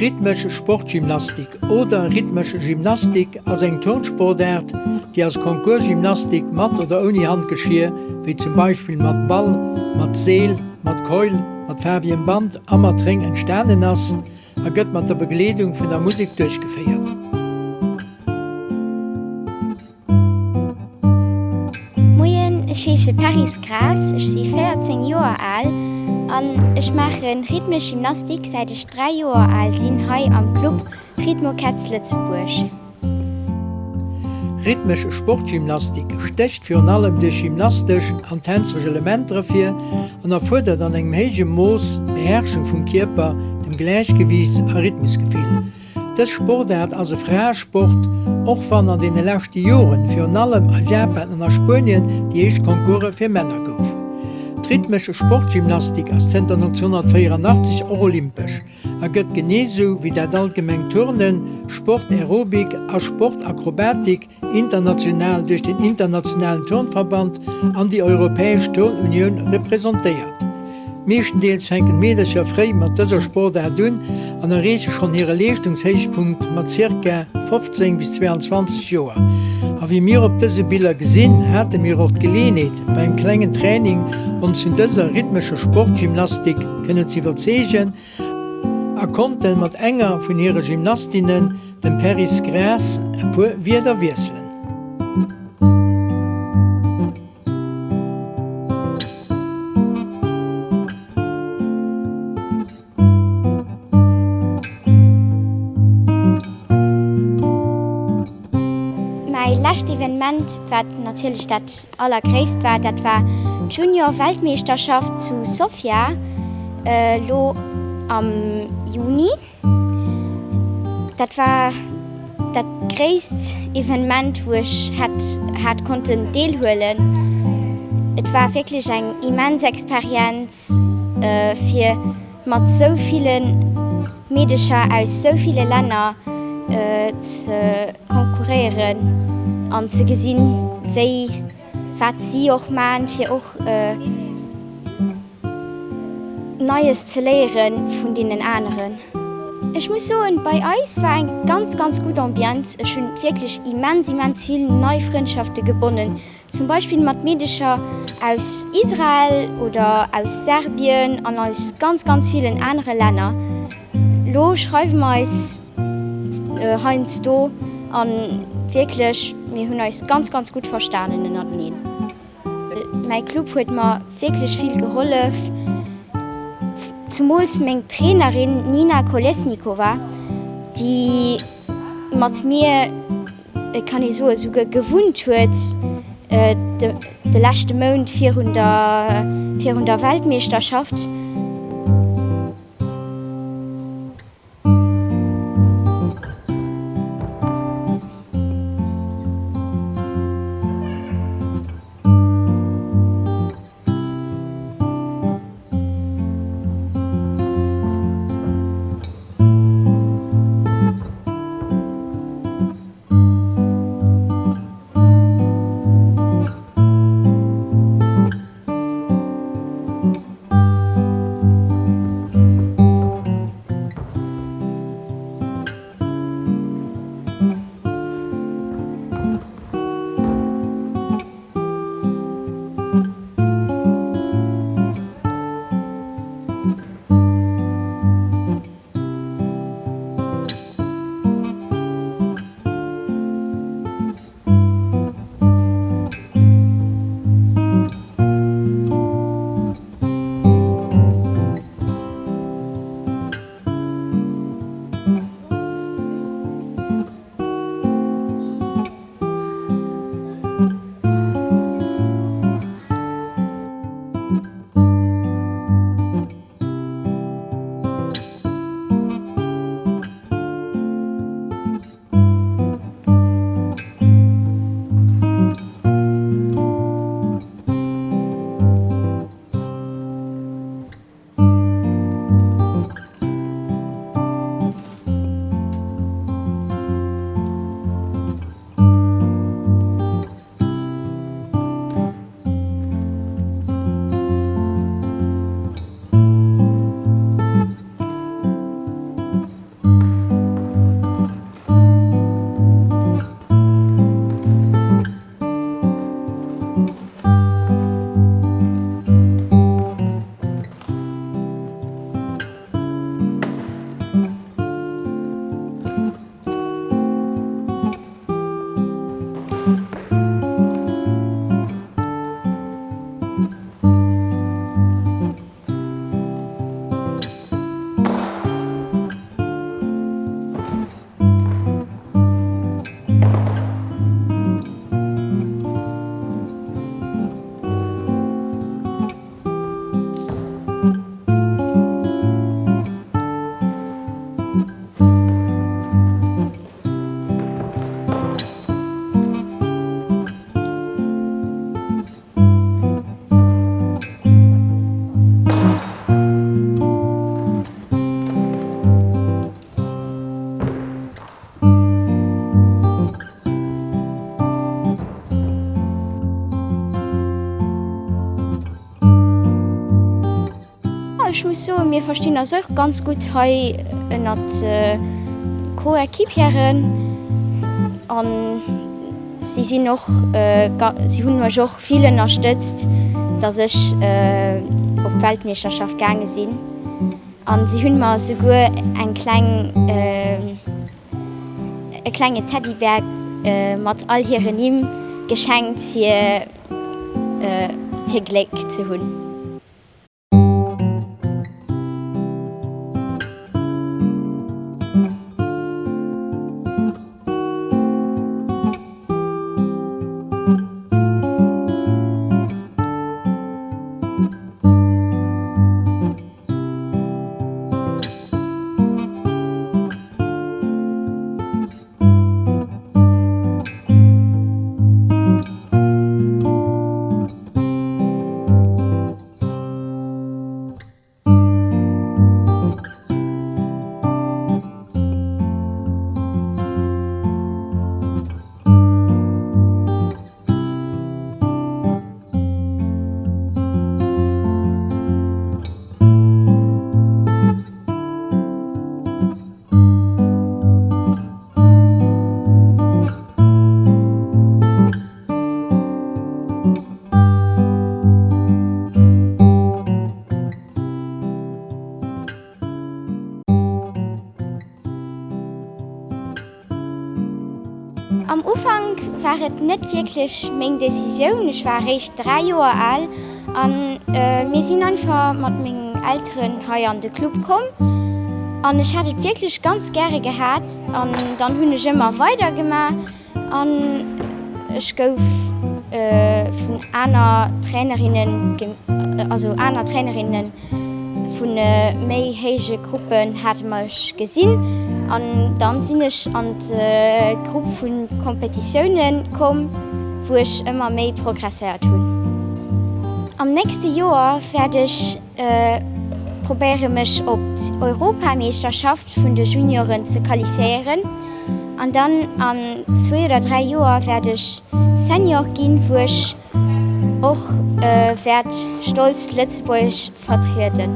Rhythmesch Sportgymnastik oder Rhythmesch Gymnastik ass eng Turnsportaart, déi als Concours-Gymnastik mat oder ouni Handgeschier, wéi zum Beispill mat Ball, mat Seel, mat Keul, mat faarwegem Band a mat Réng entstanen ass a gëtt mat der Begleedung vun der Musek duerchgeféiert. Moien, ech heesche Paris Graas, ech si 14 Joer al an ech maache rhythmesch Gymnastik säit ech 3 Joer al sinn hei am Club Rhythmocats Lëtzebuerg. Rhythmesch Sportgymnastik stécht virun allem duerch gymnastesch an tänzeresch Elementer ervir an erfuerdert an engem héije Mooss d'Beherrschung vum Kierper, dem Gläichgewiichts a Rhythmusgefill. Dës Sportaart ass e Fraesport, och wann an deene leschte Joren, virun allem a Japan an a Spuenien, déi éischt Concourse fir Männer goufen. D'rhythmesch Sportgymnastik ass zënter 1984 och olympesch a gëtt genee sou wéi dat allgemengt Turnen, Sportaerobik a Sportakrobatik international duerch den Internationalen Turnverband an déi Europäesch Turnunioun representéiert. Meeschtendeels fänken d'Meedercher fréi mat dëser Sportaart un an erreeche schonn hire Leeschtungshéichpunkt mat zirka 15 bis 22 Joer. A wéi mir op dëse Biller gesinn, hate mir och d'Geleeënheet bei engem klengen Training ons vun dëser rhythmescher Sportgymnastik kënnen ze iwwerzeegen a konnten mat enger vun hire Gymnastinnen, dem Paris Graas, e puer Wierder wiesselen. Mäi lescht Evenement, wat natierlech dat allergréisst war, dat war d'Junior-Weltmeeschterschaft zu Sofia elo am Juni. Dat war dat gréisst Evenement, wou ech hätt hat konnten deelhuelen. Et war wierklech eng immens Experienz, fir mat sou ville Meedecher aus sou ville Länner ze konkurréieren an ze gesinn, wéi wat si och man, fir och Neies ze léiere vun deenen aneren. Ech muss soen, bei eis war eng ganz, ganz gutt Ambiance. Ech hunn wierklech immens, immens vill nei Frëndschafte gebonnen, zum Beispill mat Meedecher aus Israel oder aus Serbien an aus ganz, ganz villen anere Länner. Lo schreiwe mer eis heiansdo a wierklech, mir hunn eis ganz, ganz gutt verstanen ënnerteneen. Mäi Club huet mer wierklech vill gehollef, zumools meng Trainerin Nina Kolesnikova, déi mat mir, et kann ee soen, souguer gewunnt huet de leschte Mount virun der virun der Weltmeeschterschaft. ech muss soen, mir verstinn eis och ganz gutt hei ënnert Coéquipieren an si sinn och, si hunn mech och vill ënnerstëtzt, datt ech op d'Weltmeeschterschaft gaange sinn an si hunn mer souguer eng kleng, e klenge Teddybär mat all hire Nimm geschenkt fir fir Gléck ze hunn. Am Ufank war et net wierklech meng Decisioun. Ech war eréischt 3 Joer al an mir sinn einfach mat mengen Elteren hei an de Club komm an ech hat et wierklech ganz gäre gehat an dann hunn ech ëmmer weider gemaach an ech gouf vun aner Trainerinnen, also aner Trainerinnen Vu méi héije Gruppen hate mech gesinn an dann sinn ech an d'Grupp vu Kompetitioune komm, wou ech ëmmer méi progresséiert hunn. Am nächste Joer wäert ech probéiere mech op d'Europameeschterschaft vun de Junioren ze qualifiéieren an dann an zwee oder 3 Joer wäert ech Senior ginn, wou ech Och wäert stolz Lëtzebuerg vertrieden.